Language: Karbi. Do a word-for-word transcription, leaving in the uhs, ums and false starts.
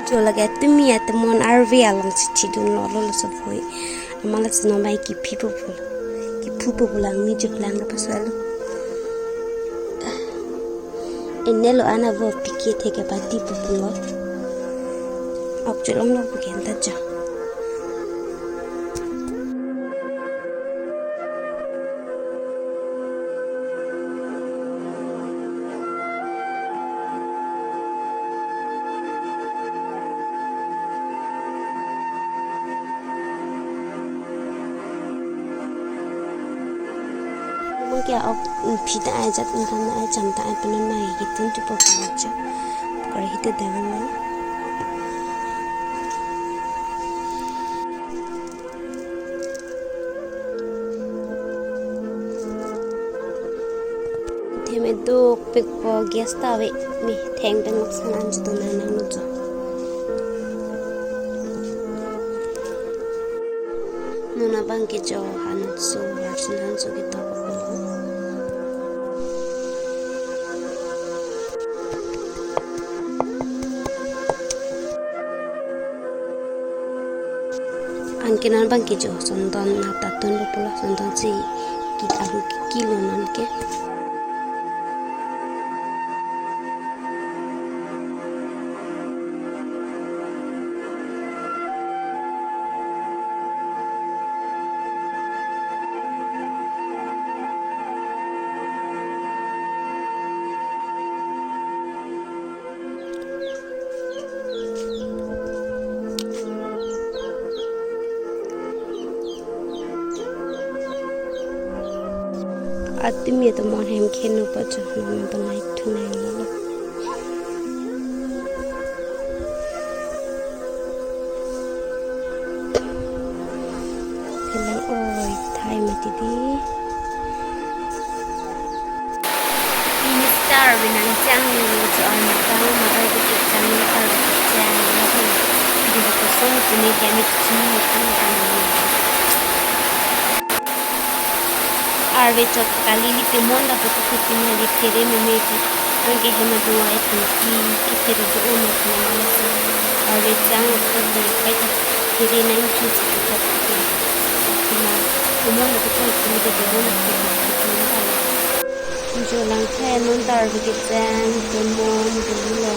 Jo lake tumi atemon arve along chichi dunlo lo lo sophoi. Amala sino bai kiphi po pulo. Kiphu po pulo angni jo lang na pasalo. Enelo ana vo pike theke pati po pulo. Ok cholong lo puken ta jo. Mungkin ok, mm, phi ta ai jat ingkan ai jam ta ai penan nai kitun tu pok macam. Kar hita dangan lo. Theme duk pik po gas ta ave me theng pen laksan an judo na nang no jo. Non abang ke jo han so har sun han so ke tok. Anke non abang ke jo sondon na tatun lo pulo sondon si kit ahu kilo non ke. Atimi atemon hem kheno pa chok non banai thunai lo. Phelang oi thai mati di. Minister binang chang ni jo an tang matai di chang ni ar chang ni. Di ba kosong tuni kami chini ni ang ang ni. Arve chot kali li temon da putu putu ni li tere meme di. Anke hema duwa e tungki ki tere do o me tuna mala sa. Arve chang o putu kai ta tere nang chu chu chu chu. Tuna temon da putu putu ni de temon da putu putu ni ala. Jo lang the non ta arve ke chang temon dolo.